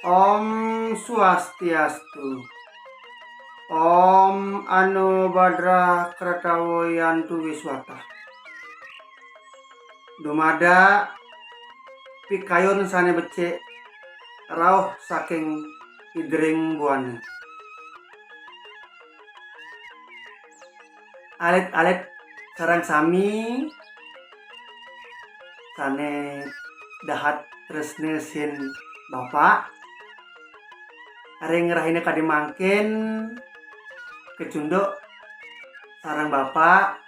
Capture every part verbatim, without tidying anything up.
Om Swastiastu. Om Ano Badra Kratawo Yantu Wiswata. Dumadak pikayun sané becik rauh saking Ida Ring Buana. Alit-alit sareng sami sané dahat tresna sihin Bapak. Ring rahina kadi mangkin kecunduk sareng Bapak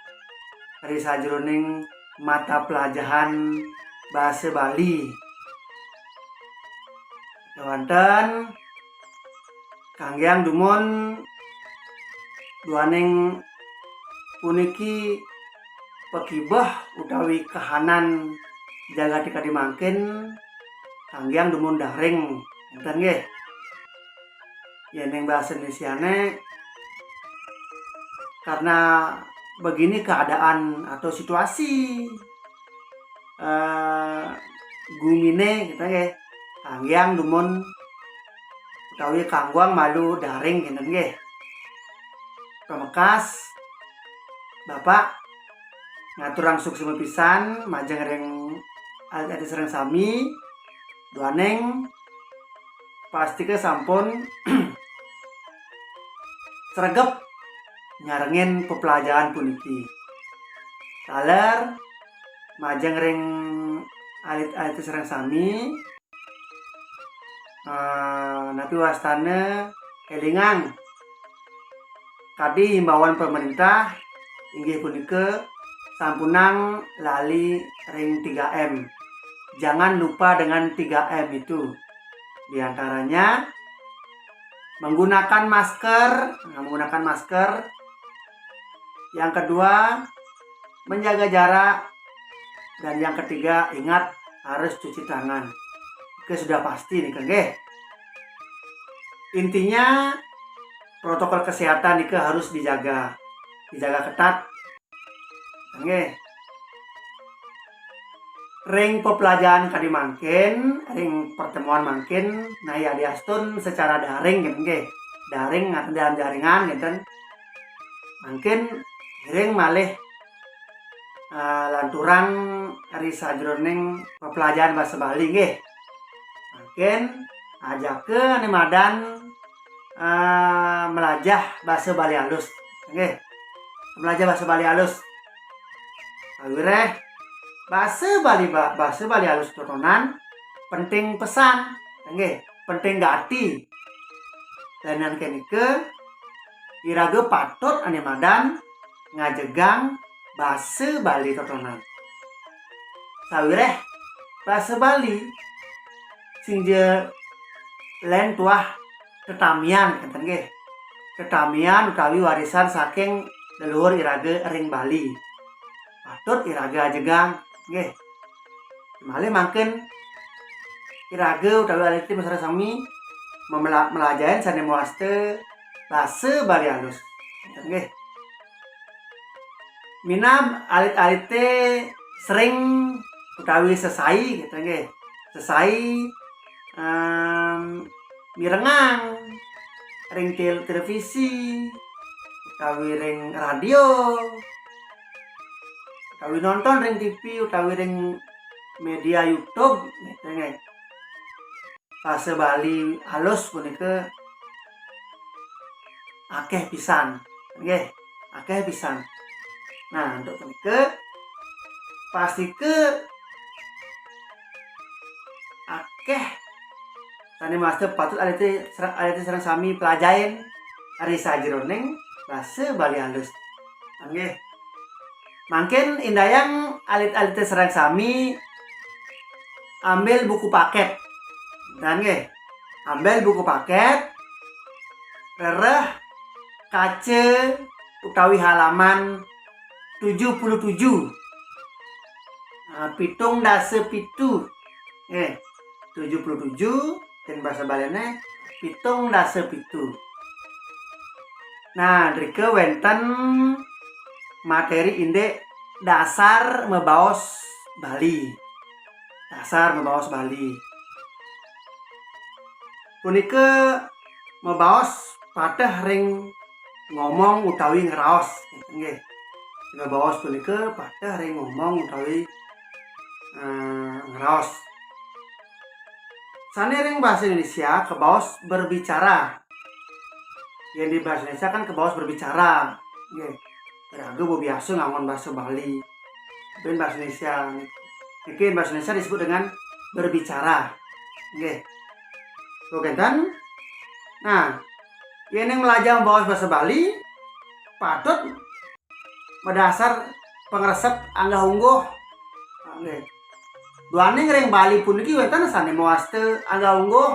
ri sajeroning mata pelajahan basa Bali. Kéwanten kanggiang dumun duaning puniki pakibeh utawi kahanan jagaté kadi mangkin kanggiang dumun daring, énten nggih. Yén ing basa Indonesiané, karena begini keadaan atau situasi, eh, guminé, gitu nggih, kanggiang dumun utawi kangguang malu daring, gitu nggih. Pamekas, Bapak ngaturang suksma pisan majeng ring alit-alit sareng sami, duaning pastika sampun sregep nyarengin pepelajaran puniki. Taler majeng ring alit-alit sareng sami, eh, napi wastana élingang kadi himbauan pemerintah inggih punika sampunang lali ring tiga M. Jangan lupa dengan tiga M itu. Di antaranya menggunakan masker, nah, menggunakan masker. Yang kedua, menjaga jarak. Dan yang ketiga, ingat harus cuci tangan. Oke, sudah pasti nih, nggih. Intinya protokol kesehatan nika harus dijaga. Dijaga ketat. Nggih. Ring pepelajaran kadi mangkin, ring pertemuan mangkin, nah, ya, diastun secara daring, gitu, nggih. Daring atau dalam jaringan, gitu. Mangkin ngiring malih, eh, lanturang ri sajeroning pepelajaran basa Bali, nggih. Mangkin ajaka ané madan, eh, melajah basa Bali alus. Nggih. Melajah basa Bali alus. Sawiréh basa Bali ba-, basa Bali alus totonan penting pesan. Nggih, penting gati. Lan kénika iraga patut ané madan ngajegang basa Bali totonan. Sawiréh basa Bali sing ja lén tuah tetamian, énten nggih. Tetamian utawi warisan saking leluhur iraga ring Bali. Patut iraga ajegang, nggih. Malih mangkin iraga utawi alit-alit sareng sami memela-, melajahin sané mawasta basa Bali alus. Énten nggih. Minab alit-alité sering utawi sesai, gitu nggih. Sesai, em, mirengang ring tel-, televisi utawi ring radio utawi nonton ring T V utawi ring media YouTube, gitu nggih. Basa Bali alus punika akéh pisan. Nggih, akéh pisan. Nah, antuk punika pastika akéh sané mawasta patut alit-alit sareng, alit-alit sareng sami pelajahin ri sajeroning basa Bali alus. Nggih. Mangkin indayang alit-alité sareng sami ambil buku paket. Nah, nggih. Ambil buku paket, rereh kaca utawi halaman tujuh puluh tujuh. Nah, pitung dasa pitu. Eh, tujuh puluh tujuh, ten basa Baliné, pitung dasa pitu. Nah, drika wénten materi indik dasar mabaos Bali. Dasar mabaos Bali. punika mabaos pateh ring ngomong utawi ngraos. Nggih. Mabaos punika pateh ring ngomong utawi, eh, ngraos. Sane ring basa Indonesia kabaos berbicara. Yen di basa Indonesia kan kabaos berbicara. Nggih. Raga biasa nganggon basa Bali. Tapi basa Indonesia, niki basa Indonesia disebut dengan berbicara. Nggih. Oke, kan? Nah, yen yang belajar mabaos basa Bali, patut madasar pangresep anggah ungguh. Nggih. Duaning ring Bali puniki wenten sane mawasta anggah ungguh.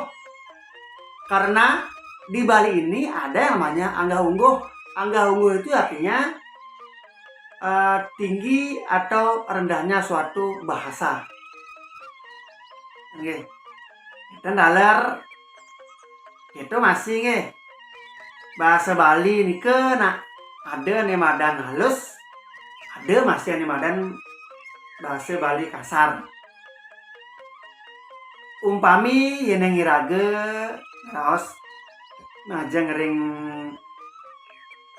Karena di Bali ini ada yang namanya anggah ungguh. Anggah ungguh itu artinya, eh, tinggi atau rendahnya suatu bahasa. Nggih. Dan daler itu masih nggih. Bahasa Bali nika nak ada ane madan halus, ada masih ane madan bahasa Bali kasar. Umpami yen iraga raos majeng ring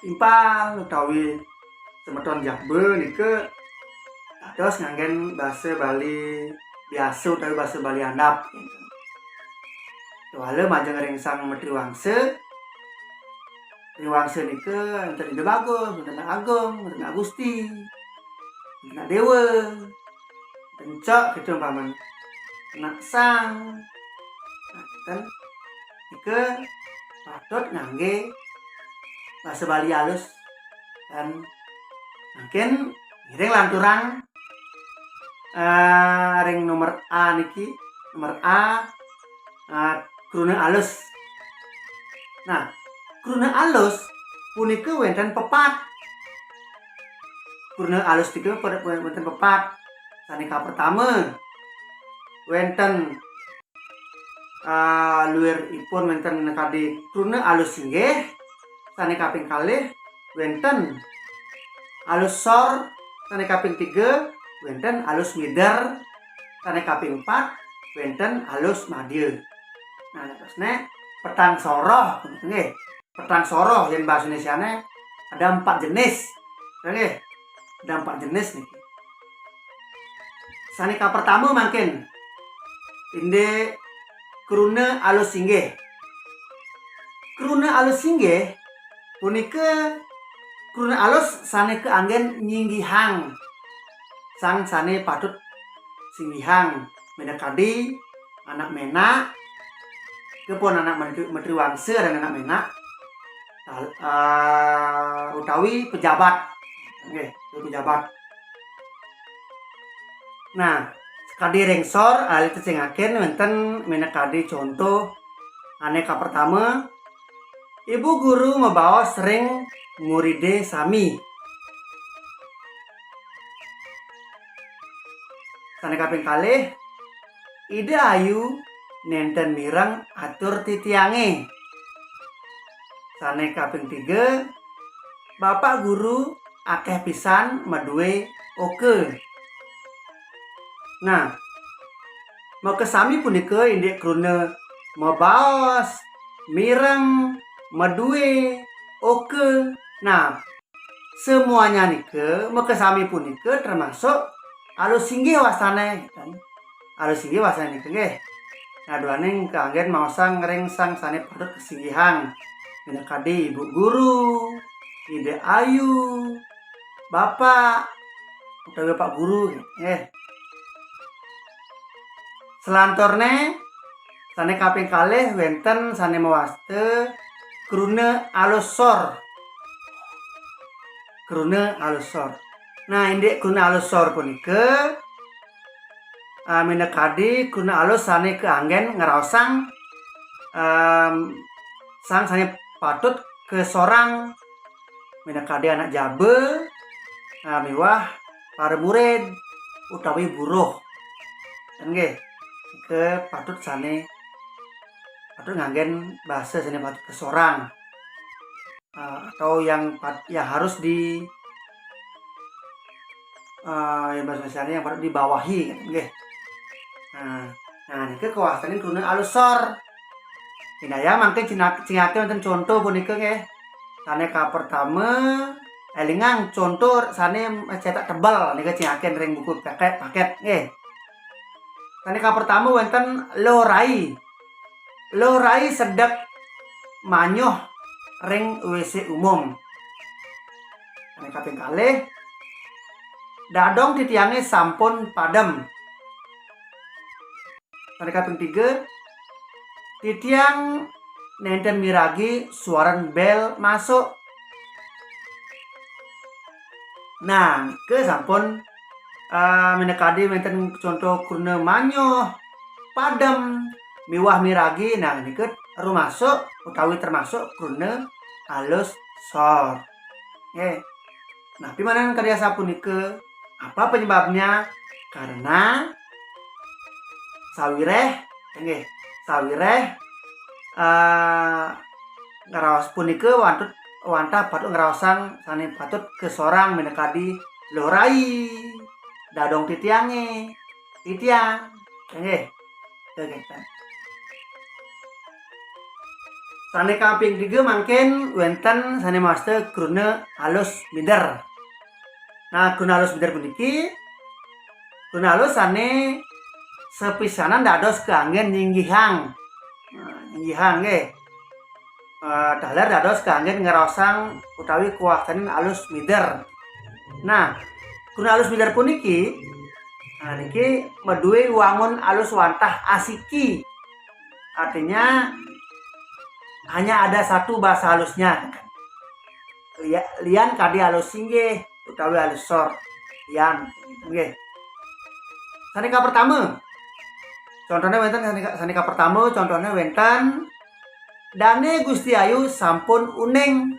timpal utawi semeton jaba nika dados nganggen basa Bali biasa utawi basa Bali andap. Tuala majeng ring Sang Metri Wangsa. Metri Wangsa nika enten Ida Bagus, enten Agung, enten Agusti, enten Dewa, enten Cok gitu umpamane. Enten Sang. Nah, enten nika patut ngangge basa Bali alus dan mungkin ngiring lanturang, eh, ring nomor A niki, nomor A, eh, kruna alus. Nah, kruna alus punika wenten pepat. Kruna alus punika wenten pepat. Sane kapertama, wenten, ah, luiripun wenten kadi kruna alus singgih. Sane kaping kalih wenten alus sor. Sane kaping tiga wenten alus mider. Sane kaping empat wenten alus madya. Nah, terus nek petang soroh nggih. Petang soroh yen bahasa Indonesiane ada empat jenis. Nggih. Ada empat jenis niki. Sane kapertama mangkin indik kruna alus singgih. Kruna alus singgih punika kruna alus sane kaanggen nyinggihang sang sane patut singgihang, minakadi anak menak, kepon anak menteri, menteri wangsa dan anak menak, tal-, eh, utawi pejabat. Nggih, utawi pejabat. Nah, sakadi ring sor, alih tecingaken wenten minakadi contoh ane kapertama, Ibu guru mabaos ring muride sami. Sane kaping kalih, Ida Ayu nenten mireng atur titiange. Sane kaping tiga, Bapak guru akeh pisan madue oka. Nah, makasami punika indik kruna mabaos, mireng, madue, oka. Nah, semuanya nika, makasami punika termasuk alus singgih wastane, kan? Alus singgih wastane nika nggih. Nah, duaning kaanggen maosang ring sang sane patut kasinggihang. Minakadi ibu guru, Ida Ayu, bapak, utawi bapak guru, nggih. Selanturne, sane kaping kalih wenten sane mawasta kruna alus sor. Kruna alus sor. Nah, indik kruna alus sor punika, ah, minakadi kruna alus sane kaanggen ngraosang, em, sang sane patut kasorang, minakadi anak jaba, ah, miwah para murid utawi buruh. Nggih, nika patut sane, patut nganggen basa sane patut kasorang. Ah, atau yang pat-, yang harus di, ah, yang bahasa Indonesianya yang patut dibawahi, nggih. Nah, nah, nika kawastane kruna alus sor. Pinaya mangkin cingak-, cingakin wonten conto punika nggih. Sane kapertama, elingang conto sane cetak tebel nika cingakin ring buku paket, paket nggih. Sane kapertama wonten Lo Rai. Lo Rai sedek manyoh ring W C umum. Sane kaping kalih, dadong titiange sampun padem. Sane kaping tiga, titiang nenten miragi suaran bel masuk. Nah, nika sampun, eh, minakadi wenten conto kruna manyoh, padem, miwah miragi. Nah, nika rumasuk utawi termasuk kruna alus sor. Nggih. Napi manen kadi asapunika? Apa penyebabnya? Karena sawireh, nggih, sawireh, eh, ngraos punika wantut, wantah patut ngraosang sane patut kasorang minakadi Lo Rai, dadong titiange, titiang, nggih. Nggih, kan. Sane kaping tiga mangkin wenten sane mawasta kruna alus mider. Nah, kruna alus mider puniki kruna alus sane sapisanan dados kanggen nyinggihang. Nah, nyinggihang nggih. Eh, taler dados kanggen ngraosang utawi kawastanin alus mider. Nah, kruna alus mider puniki, nah, niki madue wangun alus wantah asiki. Artinya, hanya ada satu bahasa halusnya. Lia-, lian kadi alus singgih utawi alus sor. Lian, nggih. Sane kapertama. Contohnya wenten sane ka-, sane kapertama, contohnya wenten, "Dane Gusti Ayu sampun uning."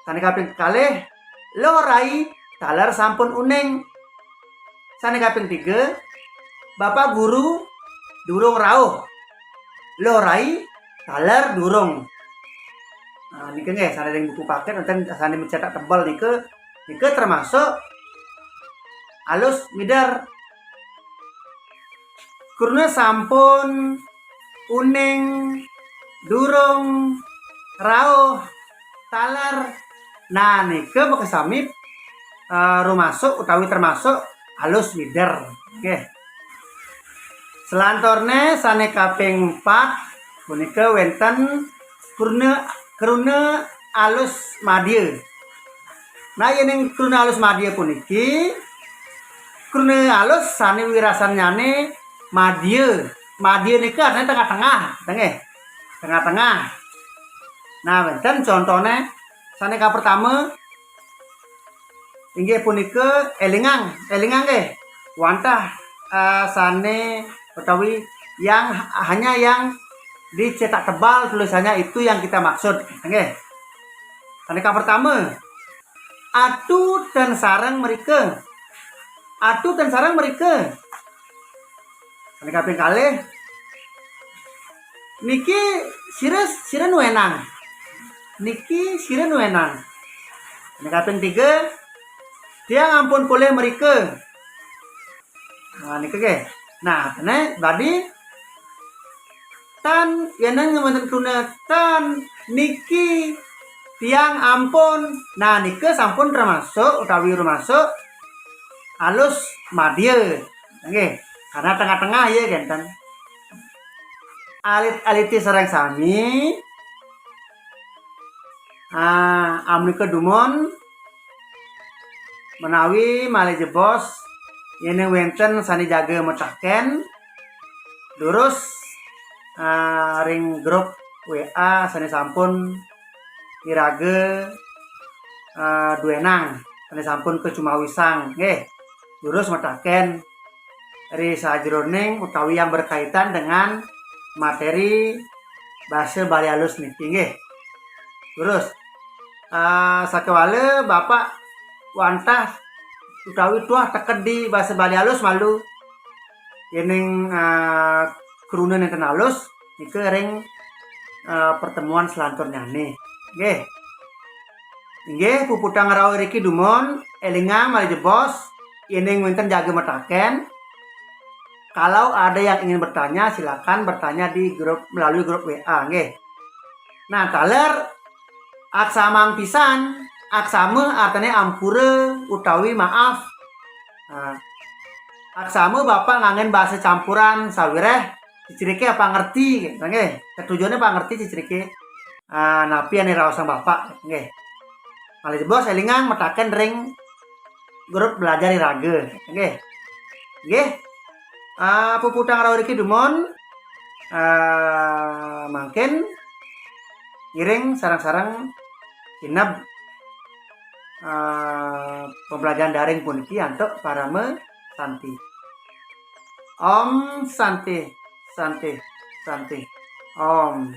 Sane kaping kalih, "Lo Rai, taler sampun uning." Sane kaping tiga, "Bapak Guru durung rauh." "Lo Rai, taler durung." Nah, nika nggih, sane ring buku paket, wenten sane mencetak tebel nika, nika termasuk alus mider. Kruna sampun, uning, durung, rauh, taler. Nah, nika makasami, eh, rumasuk utawi termasuk alus mider. Nggih. Selanturne sane kaping empat punika wenten kruna, kruna alus madya. Nah, yening kruna alus madya puniki, kruna alus sane wirasannyane madya. Madya nika artine tengah-tengah, nggih. Tengah-tengah. Nah, wenten contone sane kapertama inggih punika elingang, elingang nggih. Wantah, eh, sane utawi yang, hanya yang dicetak tebal tulisannya itu yang kita maksud, nggih. Sane kapertama, "Atu ten sareng mrika." "Atu ten sareng mrika." Sane kaping kalih, "Niki sira, sira nuenang." "Niki sira nuenang." Sane kaping tiga, "Tiang ampun polih mrika." Nah, nika nggih. Nah, kene badi tan, yen wonten kruna tan, "Niki tiang ampun." Nah, nika sampun termasuk utawi rumasuk alus madya. Nggih, karena tengah-tengah ya, kenten. Alit-alite sareng sami, ah, amrika dumun menawi malih jebos, yen wenten sane jaga metaken, durus, ah, ring grup W A sane sampun iraga, ah, duenang, sane sampun kacumawisang, nggih. Durus metaken ri sajroning utawi yang berkaitan dengan materi basa Bali alus niki, nggih. Terus, eh, sakewala Bapak wantah utawi tuah teked di basa Bali alus malu, yening, eh, kruna nenten alus nika ring, eh, pertemuan selanturnyane. Nggih. Inggih, puputang rauh riki dumun, elingang malih jebos, yening wenten jaga metaken, Kalau ada yang ingin bertanya, silakan bertanya di grup, melalui grup W A, nggih. Nah, taler, aksamang pisan, aksama artine ampura utawi maaf. Nah, aksama Bapak nganggen basa campuran sawiréh cicirike apa ngerti, nggih. Tetujuane apa ngerti cicirike, ah, napi ane raosang Bapak, nggih. Malih jebos elingang mataken ring grup belajar iraga, nggih. Nggih. Ah, puputang rauh niki dumun, ah, mangkin ngiring sareng-sareng sineb, ah, pembelajaran daring puniki antuk parama santi. Om Santi, Santi, Santi. Om.